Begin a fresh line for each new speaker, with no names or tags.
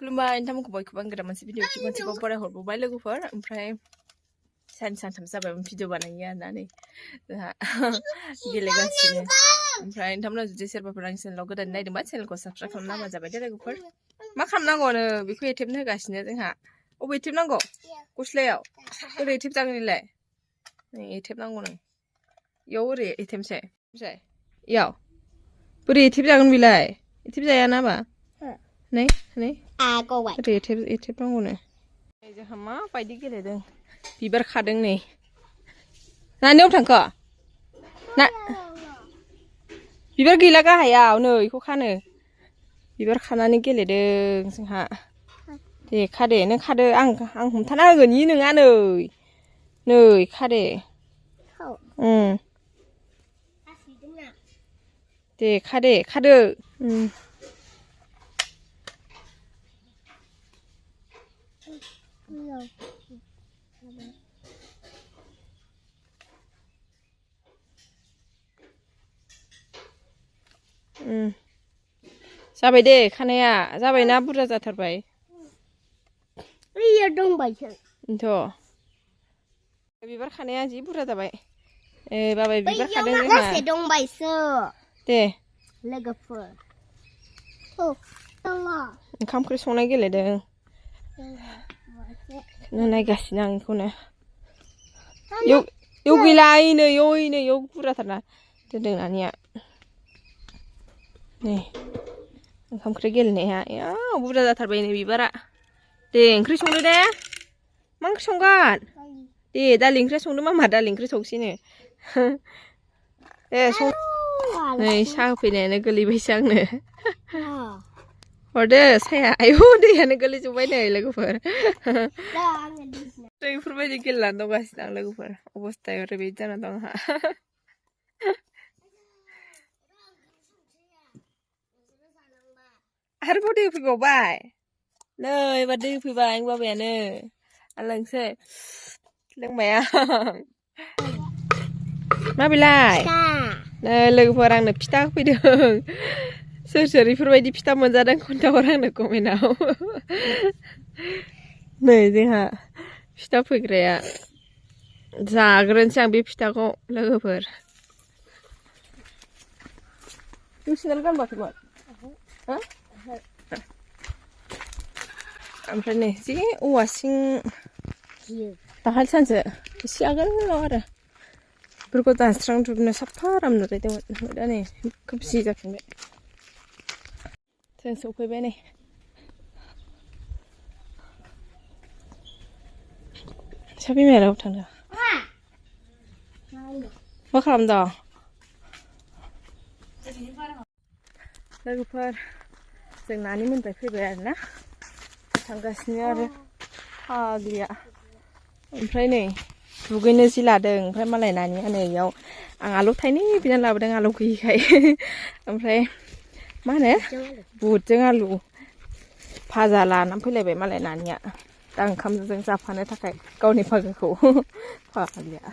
खुलुमबाय नोंथांमोनखौ बयखौबो आं गोदान मोनसे भिडिअ मोनसेबाव बरायहरबावबाय लोगोफोर ओमफ्राय सानथाम जाबाय भिडिअ बानायो आरोना नै जोंहा गेलेगासिनो ओमफ्राय नोंथांमोना जुदि सोरबाफोर आंनि चेनेलाव गोदान नायदोंबा चेनेलखौ साबस्क्राइब खालामना जाबाय दे लोगोफोर मा खालामनांगौनो बेखौ एथेबनो होगासिनो जोंहा अबे एथेबनांगौ गस्लायाव ओरै एथेब जागोन इलाय नै एथेबनांगौ नों इयाव ओरै एथेबसै इयाव बोरै एथेब जागोन बिलाय एथेब जाया नामा नै नै ओरै एथेबनांगौनो जोंहा माबायदि गेलेदों बिबार खादों नै नानियाव थांखो ना बिबार गैला गाहायाव नै बेखौ खानो बिबार खानानै गेलेदों जोंहा दे खादे नों खादो आं हमथाना होगोन इ नङा नै खादे दे खादो जाबाय दे खानाया जाबायना बुरजा जाथारबाय इन्थ' बिबार खानाया जि बुरजा जाबाय बाबाय बिबार खादों जोंहा दे
लोगोफोर
ओंखाम ओंख्रि संनाय गेलेदों नायगासिनो आं बेखौनो इयाव गैला इयाव बुरजाथारना दोनदों नानिया नै ओंखाम ओंख्रि गेलेनाया इयाव बुरजा जाथारबाय नै बिबारा दे ओंख्रि संदो दे मा ओंख्रि संगोन दे दालि ओंख्रि संदो मामा दालि ओंख्रि संसैनो दे सं नै साहा होफैनायानो गोलैबायसो आंनो हरदो साया आयौ दैयानो गोलैजोब्बाय नै लोगोफोर बेफोरबायदि गेलेनानै दंगासिनो आं लोगोफोर अबस्थाया ओरैबायदि जाना दं आंहा आरोबाव दै फैबावबाय नै एबार दै फैबाय आं बाबायानो आं लोंसै लोंबाय आं मा बेलाय नै लोगोफोर आंनो फिथा होफैदों सोर बेफोरबायदि फिथा मोनजादों खोन्थाहर आंनो कमेन्टआव नै जोंहा फिथा फैग्राया जाग्रोनोसै आं बे फिथाखौ लोगोफोर नों सेन्देल गानबोआखैमोन ओमफ्राय नै जि औवासिं दाखालि सानसे एसे आगोलाव आरो बेफोरखौ दानस्रांजोबनो साफा आराम नुलायदोंमोन दा नै खोमसि जाफिनबाय जों सफैबाय नै बिमायाव थांदों मा खालामदों लोगोफोर जों नानि मोनबाय फैबाय आरोना थांगासिनो आरो फाग्लिया ओमफ्राय नै दुगैनो जि लादों ओमफ्राय मालाय नानिया नै इयाव आं आलौ थाइनै बिना लाबोदों आलौ गैयिखाय ओमफ्राय मा होनो बुटजों आलु भाजा लानानै फैलायबाय मालाय नानिया दा ओंखामजों जाफानो थाखाय गावनि फागोखौ फाग्लिया